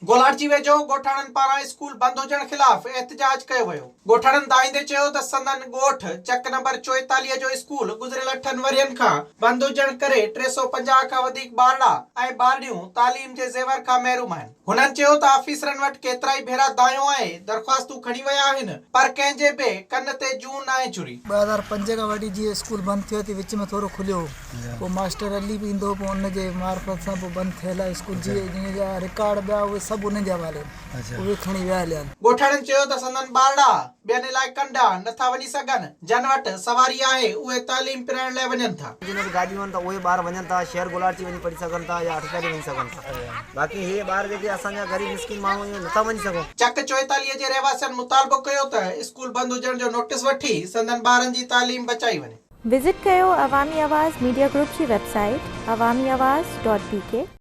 گولاڙچي ويجهو ڳوٺاڻن پاران اسڪول بند هجڻ خلاف احتجاج ڪيو ويو. ڳوٺاڻن دانهيندي چيو ته سندن ڳوٺ چڪ نمبر 44 جو اسڪول گذريل اٺن ورهين کان بند هجڻ ڪري 350 کان وڌيڪ ٻارڙا ۽ ٻارڙيون تعليم جي زيور کان محروم آهن. هنن چيو ته آفيسرن وٽ ڪيترائي ڀيرا دانهيو ۽ درخواستون کڻي ويا آهن پر ڪنهن جي به ڪن تي جون ناهي چري. 2005 کان وٺي جيئن اسڪول بند ٿيو ته وچ ۾ ٿورو کليو هو. پوء ماسٽر علي به ايندو هو پوء ان جي معرفت سان پوء بند ٿيل آهي اسڪول جي جن جا رڪارڊ ٻيا اهي سڀ انهن جي حوالي آهن اهي کڻي ويا هليا آهن. ڳوٺاڻن چيو ته سندن ٻارڙا ٻين علائقن ڏانهن نه ٿا وڃي سگهن، جن وٽ سواري آهي اهي تعليم پرائڻ لاء وڃن ٿا. جن وٽ گاڏيون آهن ته اهي ٻار وڃن ٿا شهر گولاڙچي وڃي پڙهي سگهن ٿا يا اٺڪاري وڃي سگهن ٿا باقي هي ٻار جيڪي اسان جا غريب مسڪين ماڻهو اهي نٿا وڃي سگهون. چڪ 44 جي رهواسين مطالبو ڪيو ته اسڪول بند هجڻ جو نوٽيس وٺي سندن ٻارن جي تعليم بچائي وڃي. وزٽ ڪيو عوامي آواز ميڊيا گروپ جي website Awami Awaz dot B K.